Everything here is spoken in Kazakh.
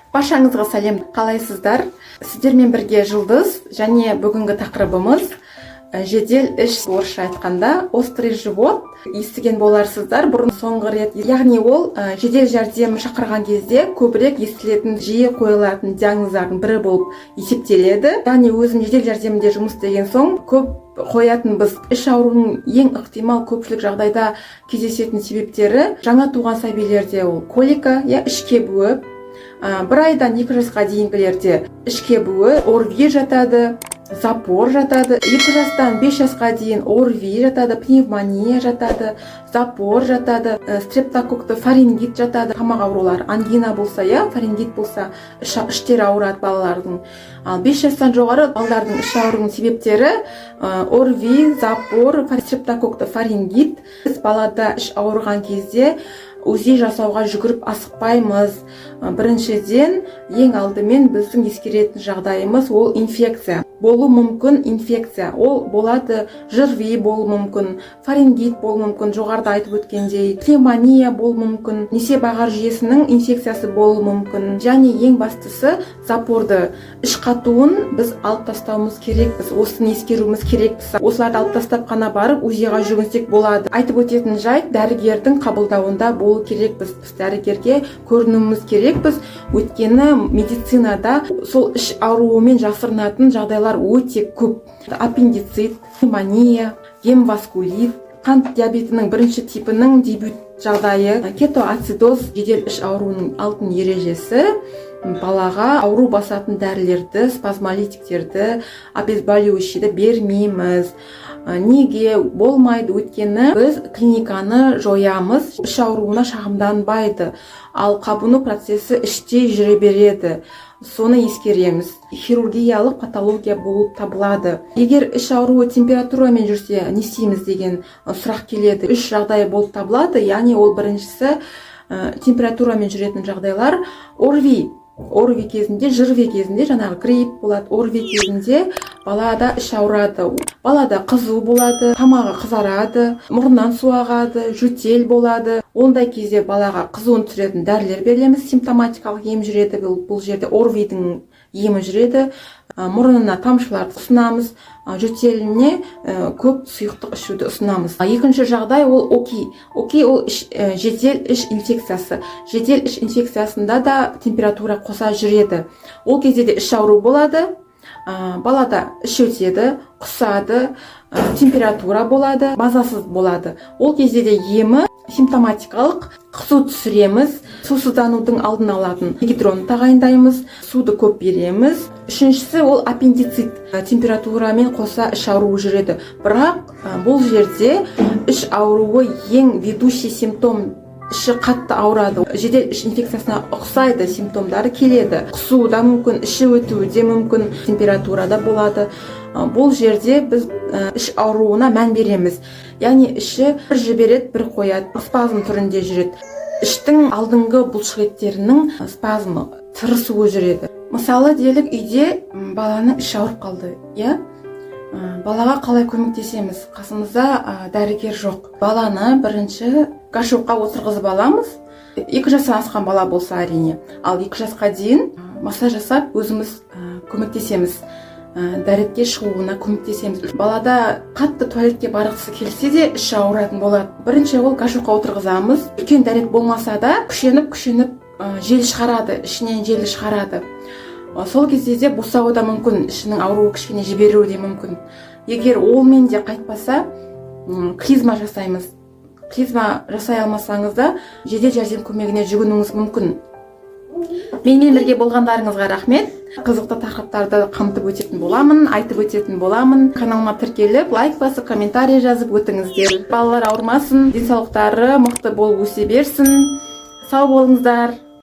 Баршаңызға сәлем! Қалайсыздар? Сіздермен бірге Жұлдыз және бүгінгі тақырыбымыз жедел іш, орысша айтқанда, острый живот. Естіген боларсыздар бұрын соңғы рет. Яғни ол жедел жәрдем шақырған кезде көбірек естілетін, жиі қойылатын диагноздардың бірі болып есептеледі. Яғни өзім жедел жәрдемде жұмыс істеген соң, көп қоятынбыз. Іш ауруының ең ықтимал, көпшілік жағдайда кездесетін себептері: жаңа туған сәбилерде ол колика, иә, іш кебуі, 1 айдан 2 жасқа дейінгілерде іш кебуі, ОРВИ жатады, запор жатады. 2 жастан 5 жасқа дейін ОРВИ жатады, пневмония жатады, запор жатады, стрептококкты фарингит жатады. Тамақ аурулары, ангина болса, иә, фарингит болса, іштері ауырады балалардың. Ал 5 жастан жоғары балалардың іш ауруының себептері ОРВИ, запор, стрептококкты фарингит. Біз балада іш ауырған кезде УЗИ жасауға жүгіріп асықпаймыз. Біріншіден, ең алдымен біздің ескеретін жағдайымыз ол инфекция болуы мүмкін. Инфекция ол болады, ЖРВИ болуы мүмкін, фарингит болуы мүмкін, жоғарыда айтып өткендей, пневмония болуы мүмкін, несеп ағар жүйесінің инфекциясы болуы мүмкін. Және ең бастысы, запорды, іш қатуын біз алып тастауымыз керекпіз, осыны ескеруіміз керекпіз. Осыларды алып тастап қана барып УЗИ-ға жүгінсек болады. Айтып өтетін жайт: дәрігердің қабылдауында болу керекпіз, біз дәрігерге көрінуіміз керекпіз, өйткені медицинада сол іш ауруымен жасырынатын жағдайлар өте көп: аппендицит, пневмония, гемваскулит, қант диабетінің бірінші типінің дебют жағдайы, кетоацидоз. Жедел іш ауруының алтын ережесі: балаға ауру басатын дәрілерді, спазмолитиктерді, обезболивающийді бермейміз. Неге болмайды? Өйткені біз клиниканы жоямыз, іш ауруына шағымданбайды, ал қабыну процесі іште жүре береді. Соны ескереміз. Хирургиялық патология болып табылады. Егер іш ауруы температурамен жүрсе, не істейміз деген сұрақ келеді. Үш жағдай болып табылады. Яғни ол біріншісі, температурамен жүретін жағдайлар: ОРВИ. ОРВИ кезінде, ЖРВИ кезінде, жаңағы грипп болады, ОРВИ кезінде балада іш ауырады. Балада қызу болады, тамағы қызарады, мұрнынан су ағады, жөтел болады. Ондай кезде балаға қызуын түсіретін дәрілер береміз, симптоматикалық ем жүреді. Бұл жерде ОРВИ-дің емі жүреді. Мұрнына тамшыларды ұсынамыз, жөтеліне көп сұйықтық ішуді ұсынамыз. Екінші жағдай ол ОКИ. ОКИ ол жедел іш инфекциясы. Жедел іш инфекциясында да температура қоса жүреді. Ол кезде де іш ауру болады, балада іш өтеді, құсады, температура болады, мазасыз болады. Ол кезде де емі симптоматикалық: қызу түсіреміз, сусызданудың алдын алатын гидрон тағайындаймыз, суды көп береміз. Үшіншісі ол аппендицит. Температурамен қоса іш ауруы жүреді, бірақ бұл жерде іш ауруы ең ведущий симптом. Іші қатты ауырады, жедел іш инфекциясына ұқсайды, симптомдары келеді: құсуы да мүмкін, іші өтуі де мүмкін, температура да болады. Бұл жерде біз іш ауруына мән береміз, яғни іші бір жібереді, бір қояды, спазм түрінде жүреді, іштің алдыңғы бұлшықеттерінің спазмы, тырысуы жүреді. Мысалы, делік, үйде баланың іші ауырып қалды, иә. Балаға қалай көмектесеміз? Қасымызда дәрігер жоқ. Баланы бірінші горшокқа отырғызып аламыз, 2 жастан асқан бала болса, әрине. Ал 2 жасқа дейін массаж жасап, өзіміз көмектесеміз, дәретке шығуына көмектесеміз. Балада қатты туалетке барғысы келсе де, іші ауыратын болады. Бірінші ол горшокқа отырғызамыз. Үлкен дәрет болмаса да, күшеніп күшеніп жел шығарады, ішінен желді шығарады. Сол кезде де босауы да мүмкін, ішінің ауруы кішкене жіберуі де мүмкін. Егер олмен де қайтпаса, клизма жасаймыз. Клизма жасай алмасаңыз да, жедел жәрдем көмегіне жүгінуіңіз мүмкін. Менімен бірге болғандарыңызға рахмет. Қызықты тақырыптарды қамтып өтетін боламын, айтып өтетін боламын. Каналыма тіркеліп, лайк басып, комментарий жазып өтіңіздер. Балалар ауырмасын, денсаулықтары мықты болып өсе берсін. Сау болыңыздар!